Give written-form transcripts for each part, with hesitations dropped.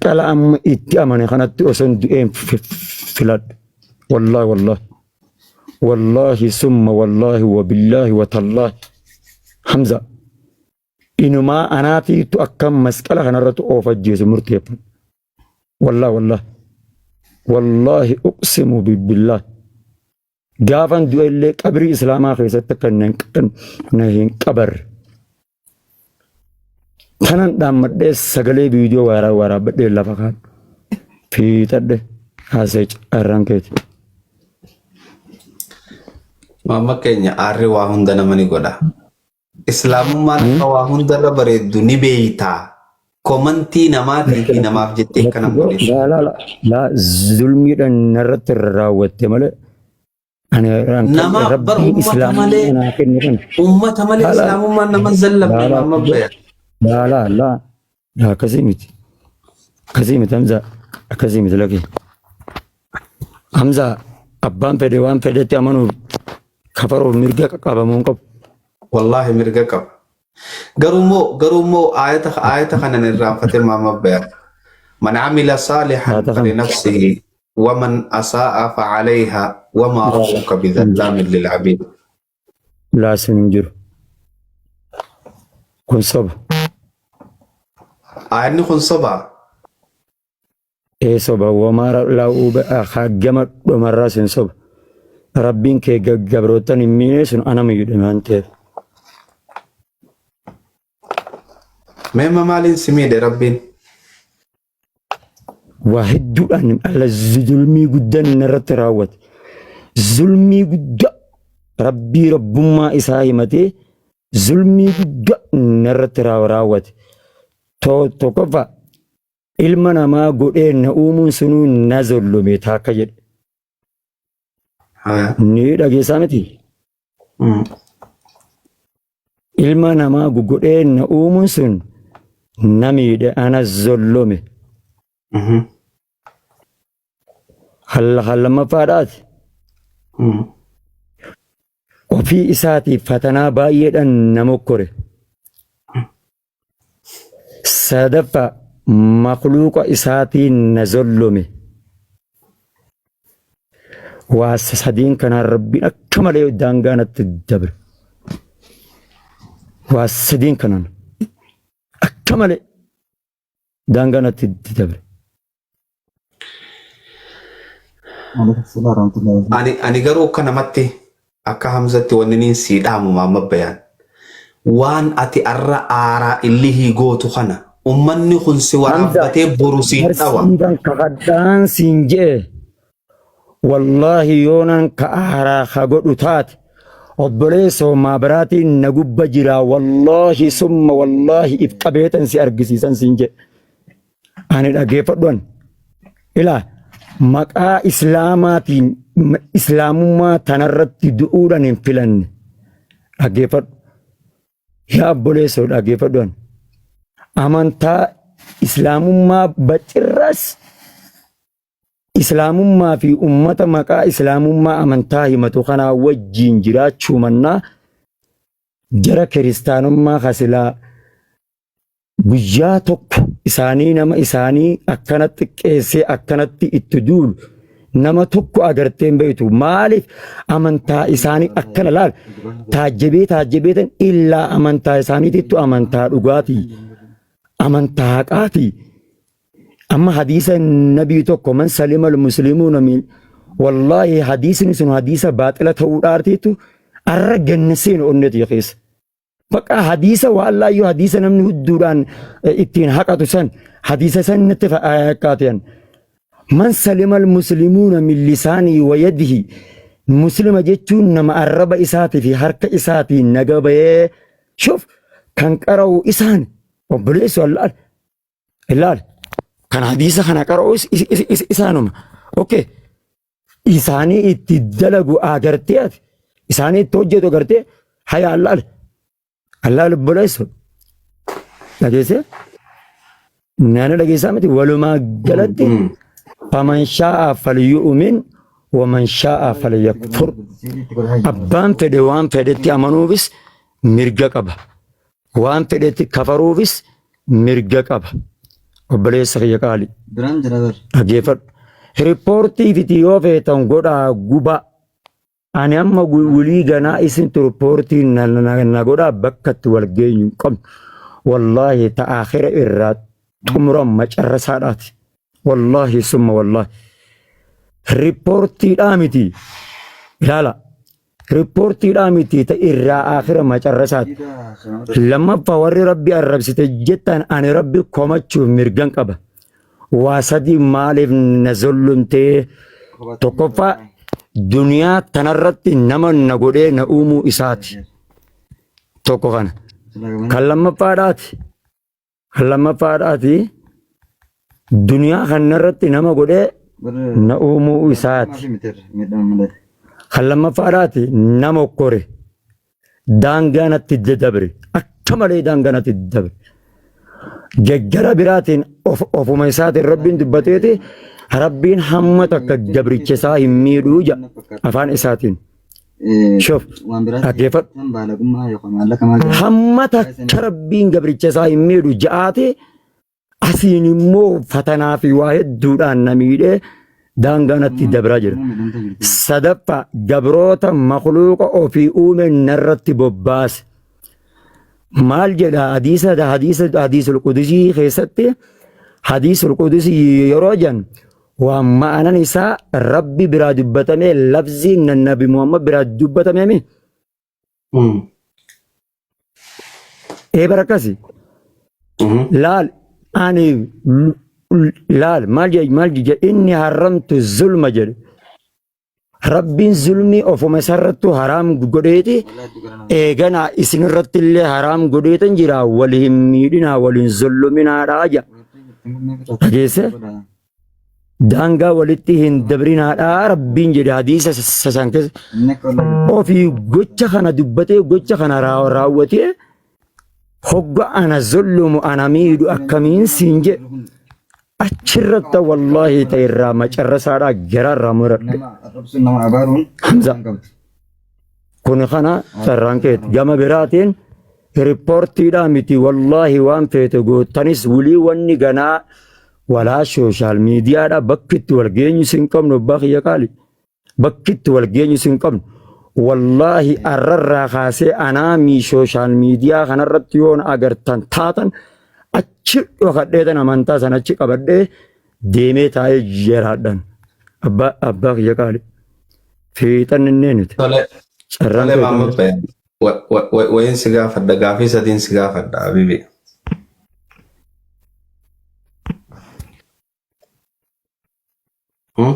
Masqala amma itti amane kanatti osoo hin du'een filadha. Wallaahi wallaahi. Wallaahi summa wallaahi wabillaahi watallaahi. Hamza. Inumaa anaafiitu akka masqala kanarratti of ajjeesu murteeffadha. Wallaahi wallaahi. Wallaahi uqsimu billahi. Gaafan du'e illee qabrii islaamaa keessatti akka na hin qabarre. Kanan dhaammadhee sagalee viidiyoo waaraa waraabbadhee lafa kaadhu. Fiixadhe haasa'e carraan keeti. Maamma keenya aarri waa hunda nama ni godha. Islaamummaan akka waa hundarra bareeddu ni beeytaa. Komantii namaatii fi namaaf jettee akkana hin godhin. Laa laa laa laa zulmiidhaan narratti raawwatte malee ani Nama bar rabbiin ummata islaamummaa malee naa kenne kana. ummata malee Laa laa islaamummaan nama hin zallamne laa laa maamma beeya. laa laa laa laa akkasii miti akkasii miti Hamzaa akkasii miti lakki Hamzaa abbaan fedhe waan fedhetti amanuuf kafaruuf mirga qabamuu hin qabu. Wallaahi mirga qaba. Garuu immoo garuu immoo aayata aayata kana hin irraanfate maamma beeya. Man amila saalihan Aayata kam? falinafsihi waman asaa'a facalayha wamaa rabbuka bidhallaamin lilcabiid. Laa sun hin jiru. Kun soba. Aayanni kun sobaa? Ee soba wamaa laa gama dhumarraa sun soba. Rabbiin kee gabroottan hin miine sun ana miidhe waan ta'eef. Mee ma maaliin si miidhe rabbiin? Waa hedduudhaan alla zulmii guddaan narratti raawwate. Zulmii guddaa rabbii rabbummaa isaa himatee zulmii guddaa narratti raawwate. Tokkoffaa ilma namaa godhee na uumuun sunuu na zollome taakka jedhe. Ni dhageessaa miti. Ilma namaa godhee na uumuun sun na miidhe ana zollome. Kan lammaffaadhaati. Ofii isaatiif fatanaa baay'eedhaan na mokkore. Sadaffaa makluuqa isaatiin na zollome. Waa sadiin kanaan rabbiin akka malee daangaa natti dabre. Waa sadiin kanaan akka malee daangaa natti dabre. Ani garuu akka namatti akka Hamzatti wanni niin sii dhaamu Maamma Bayaan. Waan ati arra aaraa illihii gootu kana ummanni kun si Hamza waraabbatee boru siin dhawa. barsiifan kakadhaan siin je'e wallaahi yoonan ka aaraa ka godhu taate obboleessoo maabiraatiin na gubba jira wallaahi summa wallaahi if qabeetan si argisiisan siin je'e. Ani dhageeffadhu ani. Ilaa maqaa islaamaatiin islaamummaa tanarratti du'uudhaan hin filanne. Dhageeffadhu. Yaa obboleessoo dhageeffadhu ani. Amantaa islaamummaa bacirras islaamummaa fi ummata maqaa islaamummaa amantaa himatu kanaa wajjiin jiraachuu mannaa jara kiristaanummaa kasilaa Guyyaa tokko isaanii nama isaanii akkana xiqqeessee akkanatti itti duulu nama tokko agartee hin beektu. Maaliif amantaa isaanii akkana laal taajjabee taajjabeetan illaa amantaa isaaniitittu amantaa dhugaatii amantaa haqaatii. Amma hadiisa nabii tokko man salima muslimuuna min wallaahi hadiisni sun hadiisa baaxila ta'uu dhaartiitu arra ganna seenu onneeti keessa. Bakka hadiisa waan laayyoo hadiisa namni hudduudhaan ittiin haqatu san hadiisa san natti fakkaatan. Man salimal muslimuuna min lisaanii wa yadihi muslima jechuun nama arraba isaatii fi harka isaatiin naga bahee shuf kan qara'u isaan obboleessu allaal ilaal kan hadiisa kana qara'u isaanuma. Okay. Isaanii itti dalagu agartee ati isaanii itti hojjetu agartee haya allaal allaal obboleessu dhageessee naana dhageessaa miti walumaa galatti faman shaa'a falyu'min waman shaa'a falyakfur abbaan fedhe waan fedhetti amanuufis mirga qaba waan fedhetti kafaruufis mirga qaba. Obboleessa kiyya qaali. Biraan jira bar. Dhaggeeffadhu. Riippoortii fiti yoo feetan godhaa gubaa. Ani amma wulii ganaa isintu riippoortii na godhaa bakka itti wal geenyu hin qabnu. Wallaahi ta aakhira irraa xumuran macarrasaadhaati. Wallaahi summa wallaahi. Riippoortiidhaa miti. Ilaala. Riippoortiidhaa miti ta irraa aakhira macarrasaati. Lammaffaa warri rabbi arrabsite jettan ani rabbi komachuuf mirgan qaba. Waa sadii maaliif na zollumtee? Tokkoffaa duniyaa tanarratti nama na godhee na uumuu isaati. Tokko kana. Kan lammaffaadhaati. Kan lammaffaadhaati duniyaa kanarratti nama godhee na uumuu isaati. Kan lammaffaadhaati nama okkore daangaa natti dabre akka malee daangaa natti dabre. Gara biraatiin ofuma isaatiin rabbiin dubbateeti rabbiin hamma takka gabricha isaa hin miidhuu jedha afaan isaatiin. Shuf Waan biraatti dhaggeeffadhu. kan baalagummaa yookaan maallaqa maal jedhamu. Hamma takka rabbiin gabricha isaa hin miidhu ja'aati asiin immoo fatanaa fi waa hedduudhaan na miidhee daangaa natti dabraa jira. Miidhamtee jirti. Sadaffaa gabroota makluuqa ofii uume narratti bobbaase. Maal jedha hadiisa hadiisa hadiisul qudusii keessatti hadiisul qudusii yeroo jedhan Waan ma'anan isaa Rabbi biraa dubbatamee lafziin nan Nabi Muhammad biraa dubbatamee mi? Ee bara akkasi. Laal ani laal maal jedhe maal jedhe inni haramtu zulma jedhe. Rabbiin zulmii ofuma isarrattuu haraam godheeti eeganaa isinirratti illee haraam godheetan jira wal hin miidhinaa wal hin zulluminaadhaa jedha. Dhageesse? Daangaa walitti hin dabrinaadhaa Rabbiin jedhe hadiisa san keessa. Ofii gocha kana dubbatee gocha kana raawwatee hogga ana zullumu ana miidhu akkamiin siin jedhe. Achirratti wallaahi ta'e irraa macarrasaadhaa garaarraa muradhe. Nama arrabsuun nama abaaruun Hamza. hin qabdu. Kun kana carraan keeti. Gama biraatiin riippoortiidhaa miti wallaahi waan feete gootanis wulii wanni ganaa walaa sooshaal miidiyaadhaa bakki itti wal geenyu sin qabnu abbaa kiyya qaali. Bakki itti wal geenyu sin qabnu. Wallaahi arrarraa kaasee anaamii sooshaal miidiyaa kanarratti yoon agartan taatan achi dhokadheetan amantaa sana achi qabadhee deemee taa'ee jiraadhan. Abbaa abbaa kiyya qaali. Fiixan innee nuti. Tole, Carraan tole kee Maamma Bayaan. Wayin si gaafadha, gaafii sadiin si gaafadha, Habibi. Hmm?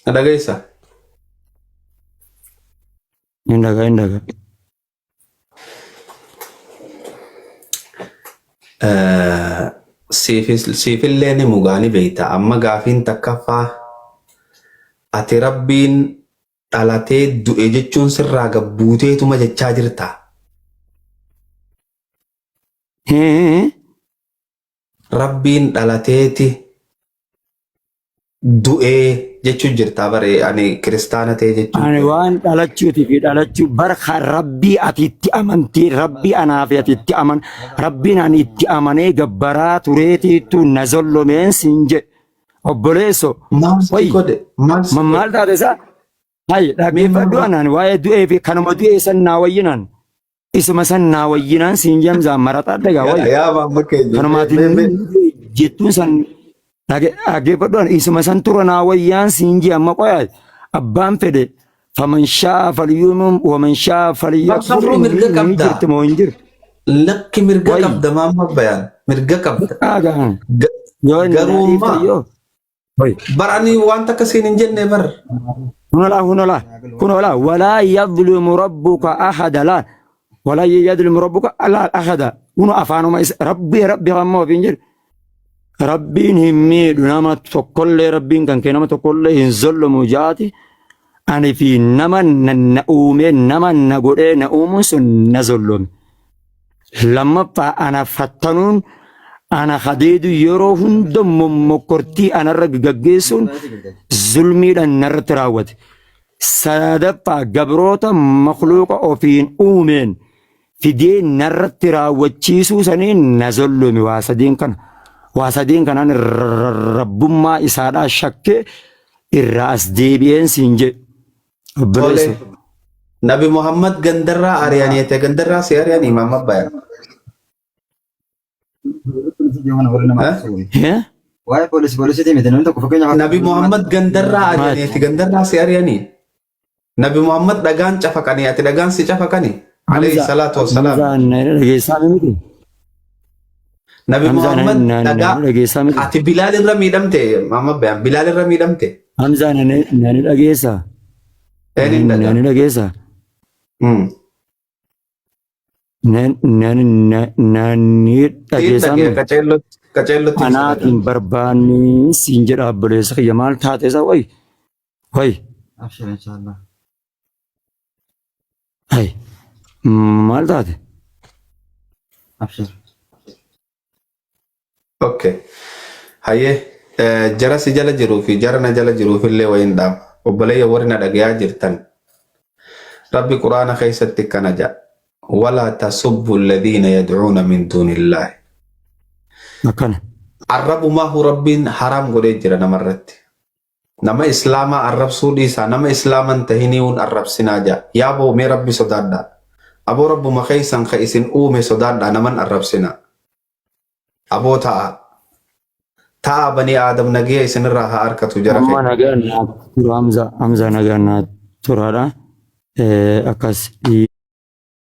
Na dhageessaa? Hin dhagaa hin dhagaa. Siifillee ni mugaa ni beekta. Amma gaafiin takkaffaa ati rabbiin dhalatee du'e jechuun sirraa gabbuuteetuma jechaa jirta. Rabbiin dhalateeti du'ee jechuu jirta bare ani kiristaana ta'e jechuu Ani waan dhalachuutii fi dhalachuu bar kan rabbii ati itti amantii rabbii anaa fi ati itti aman rabbiin ani itti amanee gabbaraa tureetiitu na zollomeen siin jedhe obboleesso Maal si wayi godhe? Maal si godhe? maal taate isaa hayi dhaggeeffadhu anaan waa'ee du'ee fi kanuma du'ee san naa wayyinaan Isuma san naa wayyinaan siin jamzaa maraxaa dhagaa Yaa wayya. yaa maamma keenya. Kanumaatiin Mee mee jettuun san dhaggeeffadhu ani isuma san tura naa wayyaan siin jee amma qoyaa abbaan fedhe faman shaa falyuumum waman shaa falyakfur Safruu mirga ni qabda. jirti moo hin jirtu. Lakki mirga Wayyi. qabda maamma bayaan. Mirga qabda. Dhaagaan yoo inni Garuu naa dhiifte immoo yoo. Wayyi. bar ani waan takka siin hin jenne bar. Kunola kunola kunola walaa yadhlimu rabbuka ahada laa walaa yadhlimu rabbuka laa ahada kuno afaanuma isa rabbi rabbi hamma ofiin jedhu rabbiin hin miidhu nama tokkollee rabbiin kan kee nama tokkollee hin zollomu jaati ani fi nama na uumee nama na godhee na uumuun sun na zollome Lammaffaa ana fattanuun ana kadeedu yeroo hunda mommokkortii anarra gaggeessuun zulmiidhaan narratti raawwate. Sadaffaa gabroota makluuqa ofiin uumeen fidee narratti raawwachiisuu saniin na zollome waa sadeen kana. Waa sadeen kanaan rabbummaa isaadhaa shakkee irraa as deebi'een siin jedhe. Tole. Obboleessa. Nabi Muhammad gandarraa ari'anii ati gandarraa si ari'anii Muhammad bayan. Eh? Waa'ee poolisii poolisiitii miti namni tokko fakkeenyaaf Nabi Muhammad gandarraa ari'anii ati gandarraa si ari'anii. Nabi Muhammad dhagaan cafaqanii ati dhagaan si cafaqanii. Alayhi Hamza salaatu wassalaam. Hamza na dhageessaa miti. Nabi Hamza na Muhammad na na dhagaa dhageessaa miti. ati Bilaal irra miidhamte Muhammad bayan Bilaal irra miidhamte. Hamza na na dhageessaa. Eenyuun Na dhagaa? na dhageessaa. Na na na na ni Siin dhageessaa dhagee miti. qaceellotti qaceellotti si Anaaf dhagaa. hin barbaanne siin jedha obboleessa kiyya maal taate isa wayi wayi Abshir inshallah. hay maal taate Abshir. Okay. Hayyee jara si jala jiruu fi jara na jala jiruuf illee wayiin dhaama. Obboleeyya warri na dhagayaa jirtan. Rabbi Quraana keessatti akkana jedha. Walaa tasubbu alladhiina yad'uuna min duunillaahi. Akkana. Arrabumaahu Rabbiin haraam godhee jira namarratti. Nama Islaamaa arrabsuu dhiisaa nama Islaama hin tahiniiwun arrabsinaa ja'a. Yaa boo mee Rabbi sodaadhaa. Aboo Rabbuma keessan ka isin uume sodaadhaa naman arrabsinaa. Aboo ta'aa. Ta'aa banii Aadam nagiya isinirraa haa arkatu jara Amma keenya. nagaan naa tura Hamza Hamza nagaan naa turaadha. Akkas.